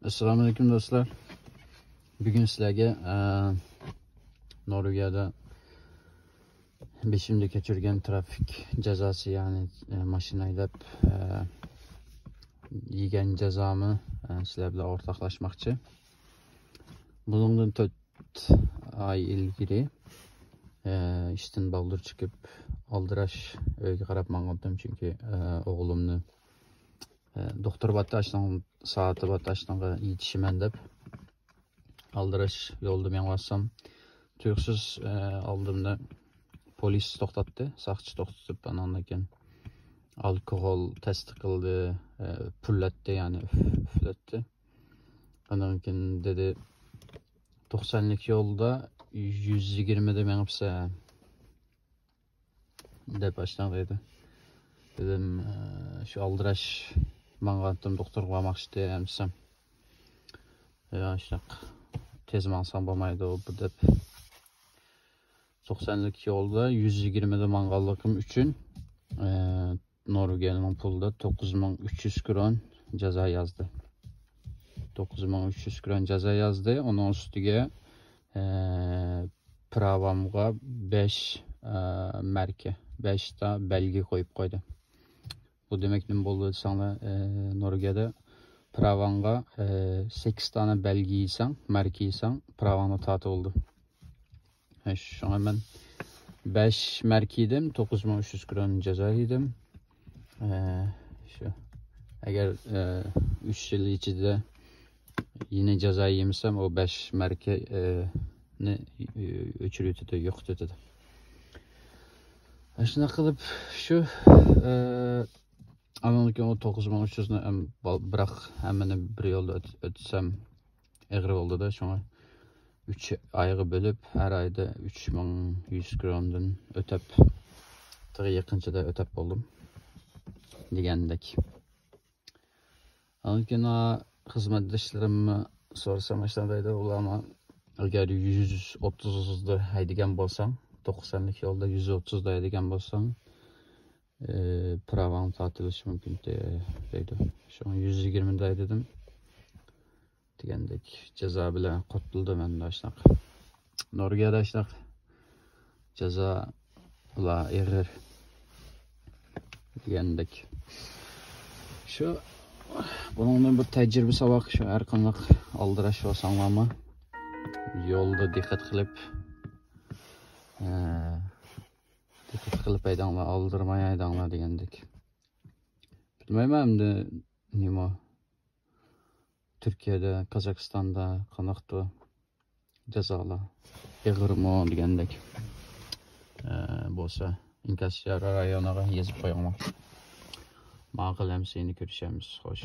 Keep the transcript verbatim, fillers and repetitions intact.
ئەسسالامۇئەلەيكۇم دوستلار. بۈگۈن سىلەرگە، ئە، نورۋېگىيەدە بېشىمدا كەچۈرگەن ترافىك جازاسى، يەنى، ئە، ماشىنا ھەيدەپ، ئە، يېگەن جازامنى، ئە، سىلەر بىلەن ئورتاقلاشماقچى. بۇنىڭدىن تۆت ئاي ئىلگىرى، ئە، ئىشتىن بالدۇر چىقىپ، ئالدىراش ئۆيگە قاراپ ماڭغانتىم، چۈنكى، ئە، ئوغلۇمنى، ئە، دوختۇر بارتى، ئاشۇنىڭ سائىتى بارتى، ئاشۇنىڭغا يېتىشىمەن دەپ، ئالدىراش يولدا مېڭىۋاتسام، تۇيۇقسىز، ئە، ئالدىمدا پولىس توختاتتى، ساقچى توختىتىپ، ئاناندىن كېيىن ئالكوگول تەستە قىلدى، ئە، پۈرلەتتى، يەنى ئۈف-، ئۈفلەتتى. ئاندىن كېيىن دېدى، «توقسانلىق يولدا يۈز يىگىرمىدە مېڭىپسەن» دەپ ئاشۇنداق دېدى. دېدىم، «ئە، شۇ ئالدىراش ماڭغانتىم، دوختۇرغا بارماقچىدىم» دېسەم، «يا، شۇنداق تېز ماڭساڭ بولمايدۇ بۇ» دەپ. توقسانلىق يولدا يۈز يىگىرمىدە ماڭغانلىقىم ئۈچۈن، ئە، نورۋېگىيەنىڭ پۇلىدا توققۇز مىڭ ئۈچ يۈز كرون جازا يازدى. توققۇز مىڭ ئۈچ يۈز كرون جازا يازدى. ئۇنىڭ ئۈستىگە، ئە، پىراۋامغا بەش، ئە، ماركا، بەشتا بەلگە قويۇپ قويدى. بۇ دېمەك نېمە بولىدۇ دېسەڭلار، ئە، نورۋېگىيەدە پىراۋاڭغا، ئە، سەككىز دانە بەلگە يېسەڭ، ماركا يېسەڭ، پىراۋاڭنى تارتىۋالىدۇ. ھە، شۇڭا مەن بەش ماركا يېدىم، توققۇز مىڭ ئۈچ يۈز كرون جازا يېدىم. ئە، شۇ، ئەگەر، ئە، ئۈچ يىل ئىچىدە يەنە جازا يېمىسەم، ئۇ بەش ماركا، ئە، نى، ئە، ئۆچۈرۈۋېتىدۇ، يوقىتىۋېتىدۇ. ئاشۇنداق قىلىپ، شۇ، ئە، ئاندىن كېيىن ئۇ توققۇز مىڭ ئۈچ يۈزنى ھەم بال-، بىراق ھەممىنى بىر يولدا ئۆت-، ئۆتسەم ئېغىر بولىدۇ-دە، شۇڭا ئۈچ ئايغا بۆلۈپ، ھەر ئايدا ئۈچ مىڭ يۈز كروندىن ئۆتەپ، تېخى يېقىنچىدا ئۆتەپ بولدۇم دېگەندەك. ئاندىن كېيىن خىزمەتداشلىرىمنى سورىسام، ئاشۇنداق دەيدۇ، ئۇلارمۇ ئەگەر يۈز ئوتتۇزدا ھەيدىگەن بولساڭ، توقسانلىق يولدا يۈز ئوتتۇزدا ھەيدىگەن بولساڭ، ئى، پىراۋاڭ تارتىلىشى مۇمكىن دەيدۇ. شۇڭا يۈز يىگىرمىدە ھەيدىدىم دېگەندەك، جازا بىلەن قۇتۇلدۇم ئەمدى ئاشۇنداق. نورۋېگىيەدە ئاشۇنداق جازا ئېغىر دېگەندەك. شۇ، بۇنىڭدىن بىر تەجرىبە ساۋاق، شۇ ھەر قانداق ئالدىراش بولساڭلارمۇ يولدا دىققەت قىلىپ، ئە، دىققەت قىلىپ ھەيدەڭلار، ئالدىرىماي ھەيدەڭلار دېگەندەك. بىلمەيمەن ئەمدى نېمە، تۈركىيەدە، قازاقىستاندا قانداقتۇ جازالار؟ ئېغىرمۇ دېگەندەك. ئە، بولسا ئىنكاس رايونىغا يېزىپ قويۇڭلار. ماقۇل، ئەمىسە يەنە كۆرۈشەرمىز. خوش.